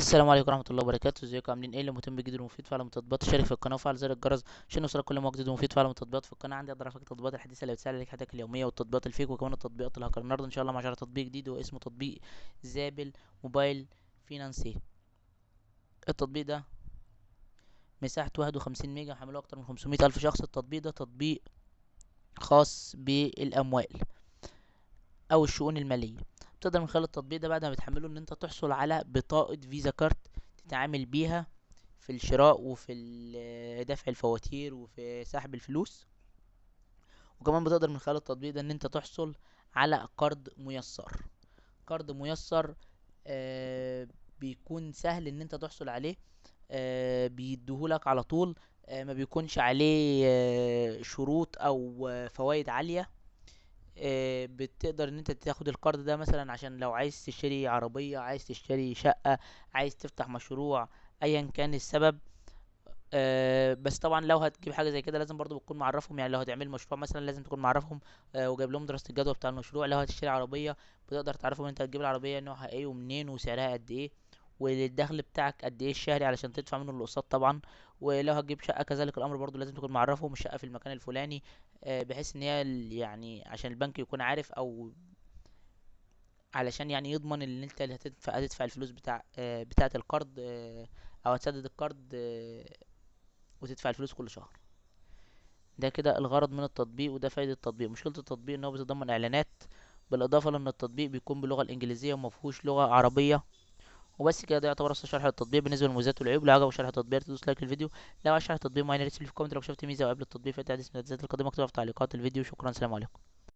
السلام عليكم ورحمة الله وبركاته. ازيكم عاملين ايه؟ اللي مهتم بالجديد والمفيد في عالم التطبيقات شارك في القناة وفعل زر الجرس عشان يوصلك كل ما هو جديد ومفيد في عالم التطبيقات. في القناة عندي اقدر افك التطبيقات الحديثة اللي بتسهل عليك حياتك اليومية والتطبيقات ال fake وكمان التطبيقات الهاكر. النهارده ان شاء الله مع شرح تطبيق جديد واسمه تطبيق زابل موبايل فينانسي. التطبيق ده مساحته 51 ميجا، حمله اكتر من 500 الف شخص. التطبيق ده تطبيق خاص بالاموال او الشؤون المالية. تقدر من خلال التطبيق ده بعد ما بتحمله ان انت تحصل على بطاقة فيزا كارت تتعامل بيها في الشراء وفي دفع الفواتير وفي سحب الفلوس، وكمان بتقدر من خلال التطبيق ده ان انت تحصل على قرض ميسر. قرض ميسر بيكون سهل ان انت تحصل عليه، بيديهولك على طول، ما بيكونش عليه شروط او فوائد عالية. بتقدر ان انت تاخد القرض ده مثلا عشان لو عايز تشتري عربية، عايز تشتري شقة، عايز تفتح مشروع، ايا كان السبب. بس طبعا لو هتجيب حاجة زي كده لازم برضو بتكون معرفهم، يعني لو هتعمل مشروع مثلا لازم تكون معرفهم، وجايب لهم دراسة الجدوى بتاع المشروع. لو هتشتري عربية بتقدر تعرفهم انت هتجيب العربية نوعها ايه ومنين وسعرها قد ايه والدخل بتاعك قد ايه الشهري علشان تدفع منه الاقساط طبعا. ولو هتجيب شقة كذلك الامر برضو لازم تكون معرفهم الشقة في المكان الفلاني، بحيث ان هي يعني عشان البنك يكون عارف، او علشان يضمن ان انت اللي هتدفع الفلوس بتاعة القرض، او هتسدد القرض، وتدفع الفلوس كل شهر. ده كده الغرض من التطبيق وده فايدة التطبيق. مشكلة التطبيق ان هو بيتضمن اعلانات، بالاضافة لان التطبيق بيكون باللغة الانجليزية ومفيهوش لغة عربية. وبس كده، ده يعتبر اصلا شرح التطبيق بالنسبة للمميزات والعيوب. لو عجبك شرح التطبيق تدوس like للفيديو، لو عايز شرح تطبيق معين ارسل لي في comment. لو شفت ميزة قبل التطبيق فاتح اسم التعديلات القادمة اكتبها في تعليقات الفيديو. شكرا، سلام عليكم.